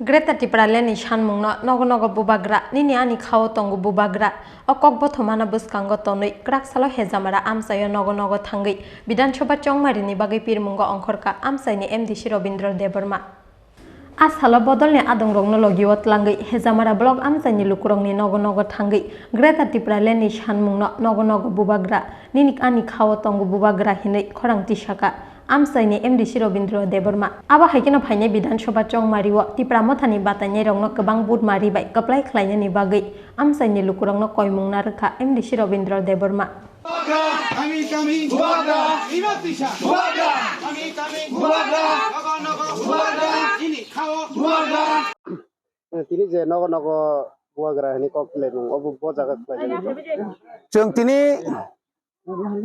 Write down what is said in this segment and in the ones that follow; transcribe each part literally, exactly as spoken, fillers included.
Greater Tipraland ni sanmungno nogo nogo bubagra, nini ani khao tongo bubagra. O kok bothomano bwskango tonwi kwrak salo Hejamara amchaio nogo nogo thangwi Bidhan Sabha chongmarini bagwi pirmungo ongkhorkha amchaini M D C Robindra Debbarma. A salo bodolni adongrokno logio tlangwi Hejamara block amchaini lukurokni nogo nogo thangwi Greater Tipraland ni sanmungno nogo nogo bubagra, nini ani khao tongo bubagra hinwi khorang tisaka. Amchaini M D C Robindra Debbarma. Abo hai kheno phainai Bidhan Sabha chongmario Tipra Mothani batainairokno kwbang butmari bai kwplai khlainani bagwi amchaini lukurokno koimung narwkha M D C Robindra Debbarma. Bubagra, kami kami, bubagra, ino tisa, bubagra, kami kami, bubagra, nogo nogo, bubagra, ini khao, bubagra. Tini je nogo nogo bubagra hini kok khlaimung, obo bo jaga khlaijak. Chwng tini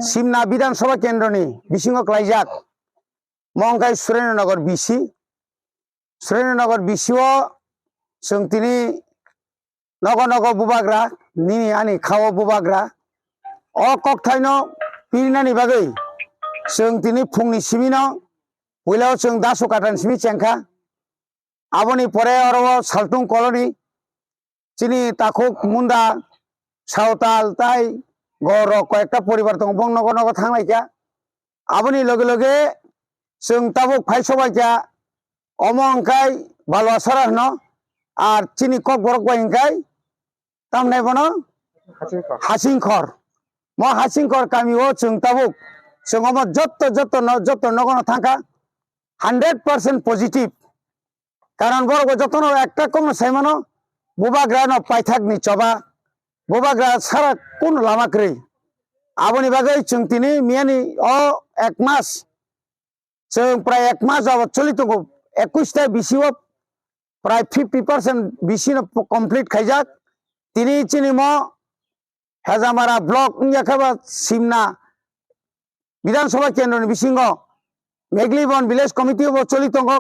Simna Bidhan Sabha Kendroni bisingo khlaijak, mo wngkha Surendra Nagar B C. Surendra Nagar B C o chwng tini nogo nogo bubagra, nini ani khao bubagra. O kokthaino pirinani bagwi chwng tini phungni simino puilao chwng dasu katan simi chengkha. Aboni pore oro o Saltung colony, chini takhuk munda, sawtal tai gorok koyekta poribar tongo, bong nogo nogo thanglaikha. Aboni loge loge chwng tabuk phai sobaikha, omo wngkhai Baluasara hwno, ar chini kokborok bai wngkhai tamni bono Hasingkhor. Mo Hasingkhor kami o chwng tabuk chwng omo jotto jotto no jotto nogono thangkha, hundred percent positive. Karon borok bo jotono ekta kokno saimano, bubagra no paithak ni choba, bubagra sara kunu lama kwrwi. Aboni bagwi chwng tini miyani o ek mas, chwng prai ek mas jabo choli tongo, ekwis ta B C o prai fifty percent B C no complete khaijak. Tini chini mo Hejamara block wngya khe ba Simna Bidhan Sabha Kendroni bisingo Meglibon Village Committee bo choli tongo,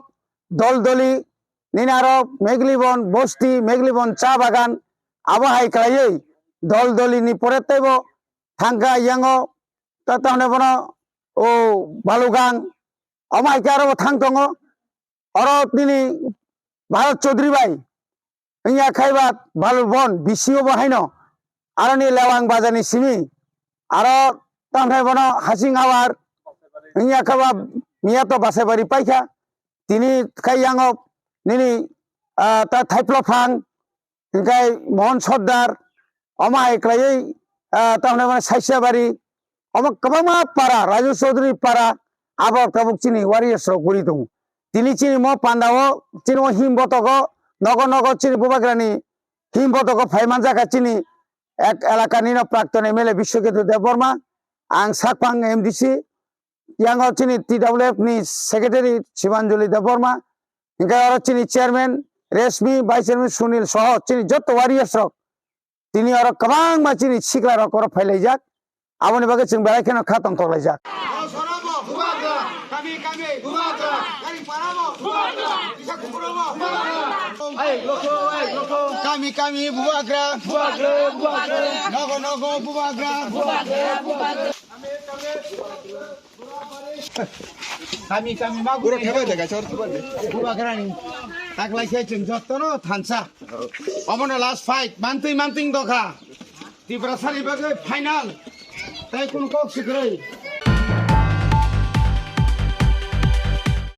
dol doli nini aro Meglibon Bosti, Meglibon Cha Bagan abo hai khlaiwi dol doli ni pore teibo thangkha yango ta tamne bono o Balugang omo hai khe aro bo thang tongo. Oro nini Bharat Chaudhary bai wngya khai ba Balur Bon B C o bo haino aroni Lewang bazar ni simi aro tamthai bono Hasing Awar wngya kha ba miya to Basaibari paikha tini khai yango nini ah, ta Thaiplo Phang hingkai Mohan Sordar omo hai khlaiwi ah, tamthai bono Saisiabari omo kwbangma para Raju Chaudhary para abo tabuk chini warriors rok guri tongo. Tini chini mo panda o chini o him botogo nogo nogo chini bubagrani him botogo phai manjakha chini ek elakani no prakton M L A Biswaketu Debbarma, ang sakphang M D C, yango chini T W F ni secretary Sibanjali Debbarma, hingke oro chini chairman Reshmi, vice chairman Sunil soho chini jotto warriors rok tini oro kwbangma chini sikla rok oro phailaijak. Aboni bagwi chwng belai kheno kha tongthok laijak. Kami kami bubagra, nogo nogo bubagra. Kami kami ma gura kheba de gachor kheba de. Bubagrani taklai se chwng jottono thansa. Omono last fight, mantwi mantwi dokha. Tiprasani bagwi final. Tai kunu kok sikroi.